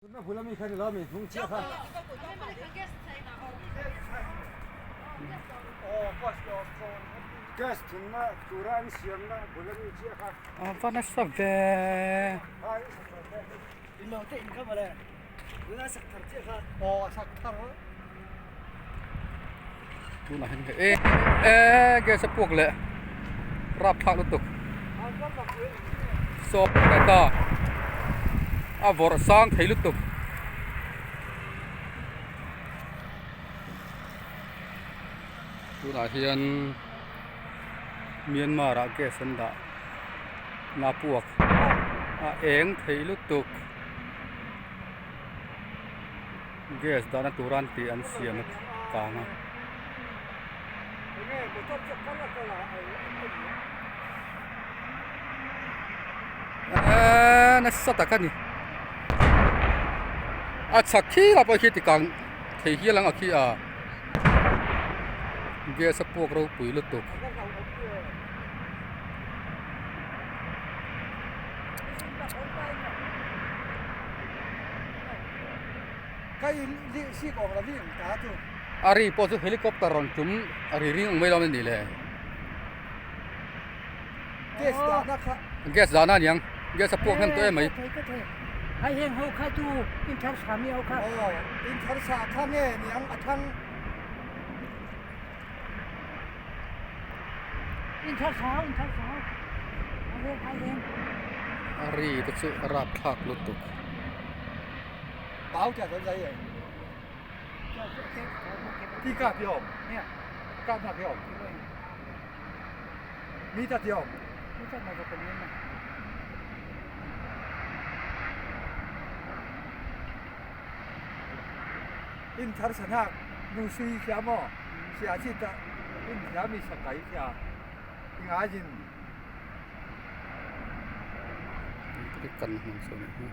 A va nasa ve. Tunah hian e e gas a puak leh rapthlak lutuk sawp leh ta a vawrh sang thei lutuk. Tunah hian Myanmar ah gas an dah na puak a eng thei lutuk. Gas dahna tur an tih an siam a kang a. Eee nasa tak a ni. A chhak khi lah pawh khi ti kang thei hial ang a khi a. Gas a puak ropui lutuk. A ri pawh chu helicopter rawn tum a ri ring ang mai lo a ni le. Gas dahna a niang gas a puak hnem tawh em mai. A ri te chu a rapthlak lutuk. Kan hmang sawn hi.